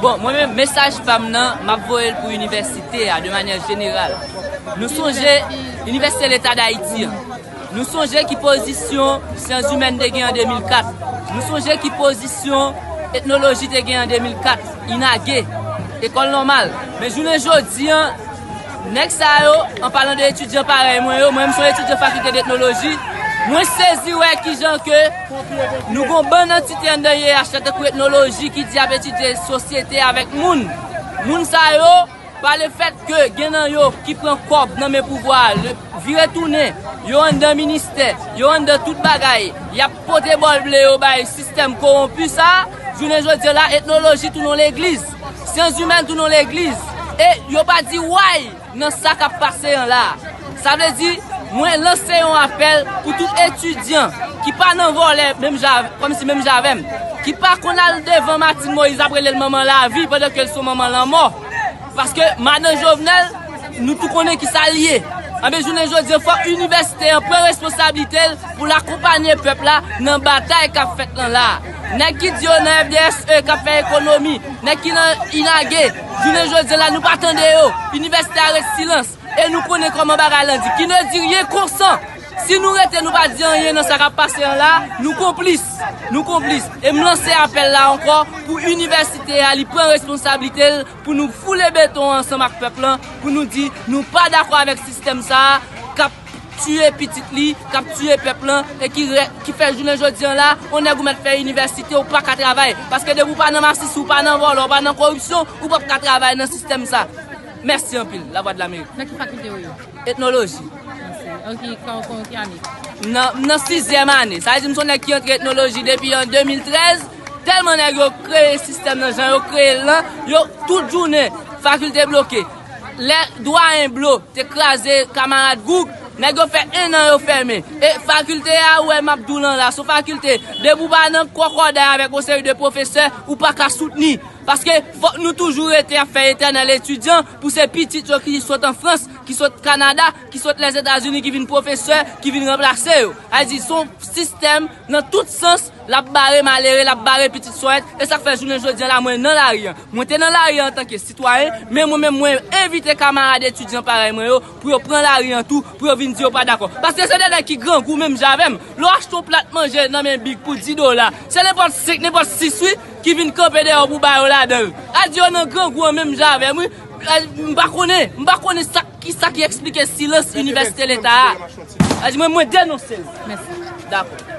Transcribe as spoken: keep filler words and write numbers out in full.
Bon, mwen menm, mesaj pa m nan, m ap voye l pou inivèsite a, de manyè jeneral. Nou sonje Inivèsite Leta Dayiti an. Nou sonje ki pozisyon Syans Imèn te gen an de mil kat. Nou sonje ki pozisyon Etnoloji te gen an de mil kat. Inage, Ekòl Nòmal. Men jounen jodi an, nèg sa yo, an palan de etidyan parèy mwen yo, mwen menm se yon etidyan fakilte d'etnoloji, mwen sezi wè kijan ke nou gon bann antite anndan I E H la tankou etnoloji ki di ap etidye sosyete avèk moun. Moun sa yo, pa lefèt ke gen nan yo ki pran kòb nan men pouvwa a, le, vire tounen, yo anndan ministè, yo anndan tout bagay, y ap pote bòl ble yo bay sistèm kowonpi sa a, jounen jodi a la, etnoloji tounen yon legliz, syans imèn tounen yon legliz, e yo pa di way nan sa k ap pase an la a. Sa vle di, mwen lanse yon apèl pou tout etidyan ki pa nan vòlè menm jan, kòmsi menm jan avè m, ki pa konn al devan Martine Moïse ap rele l manman lavi pandan ke l se yon manman lanmò. Paske madan Jovenel, nou tou konnen ki sa l ye. Anben, jounen jodi a, fòk inivèsite an pran responsablite l pou l akonpanye pèp la nan batay k ap fèt lan la a. Nèg ki di yo nan F D S E k ap fè ekonomi, nèg ki nan Inage, jounen jodi a la, nou pa tande yo. Inivèsite a ret silans. E nou konnen kòman bagay lan di. Qui ne dit rien consent. Si nou rete, nou pa di anyen nan sa k ap pase an la, nou konplis. Nou konplis. E m lanse apèl la ankò pou inivèsite a, li pran responsablite l, pou nou foule beton an ansanm ak pèp lan, pou nou di nou pa dakò avèk sistèm sa a k ap tiye pitit li, k ap tiye pèp lan, e ki rè, ki fè jounen jodi an la, on nèg ou mèt fè inivèsite, ou pa ka travay. Paske depi w pa nan masisi, w pa nan vòlò, w pa nan koripsyon, ou p ap ka travay nan sistèm sa. Mèsi anpil, Lavwadlamerik. Nan ki fakilte ou ye? Etnoloji. An ki, kan, kan, ki ane? Nan, nan sizyèm ane. Sa vle di m se yon nèg ki antre etnoloji depi an de mil trèz. Tèlman nèg yo kreye sistèm nan jan yo kreye l lan, yo tout jounen, fakilte bloke. Lè dwayen Blo te kraze kamarad Goug, nèg yo fè en an yo fèmen. E fakilte a, ou wè m ap di w lan la, se yon fakilte, depi w pa nan kòkòday avèk yon seri de pwofesè, ou pa ka soutni. Paske fòk nou toujou rete ap fè etènèl etidyan pou se pitit yo ki sot an Frans, ki sot Kanada, ki sot Lèzetazini, ki vin pwofesè, ki vin ranplase yo. Sa vle di, se yon sistèm nan tout sans, l ap bare malere, l ap bare pitit sòrèt, e sa k fè jounen jodi a la, mwen nan lari an. Mwen te nan lari an antanke sitwayen, men mwen menm, mwen envite kamarad etidyan parèy mwen yo pou yo pran lari an tou, pou yo vin di yo pa dakò. Paske se de nèg ki grangou menm jan avè m. Lè w achte yon plat manje nan men Big pou dis dola, se nenpòt senk, nenpòt sis, wi, ki vin kanpe dèyè w pou ba yo ladan l. A di yo nan grangou an menm jan avè m, wi. A, m pa konnen, m pa konnen sa, ki sa ki eksplike silans Inivèsite Leta a. A di mwen, mwen denonse l. Mèsi. Dakò.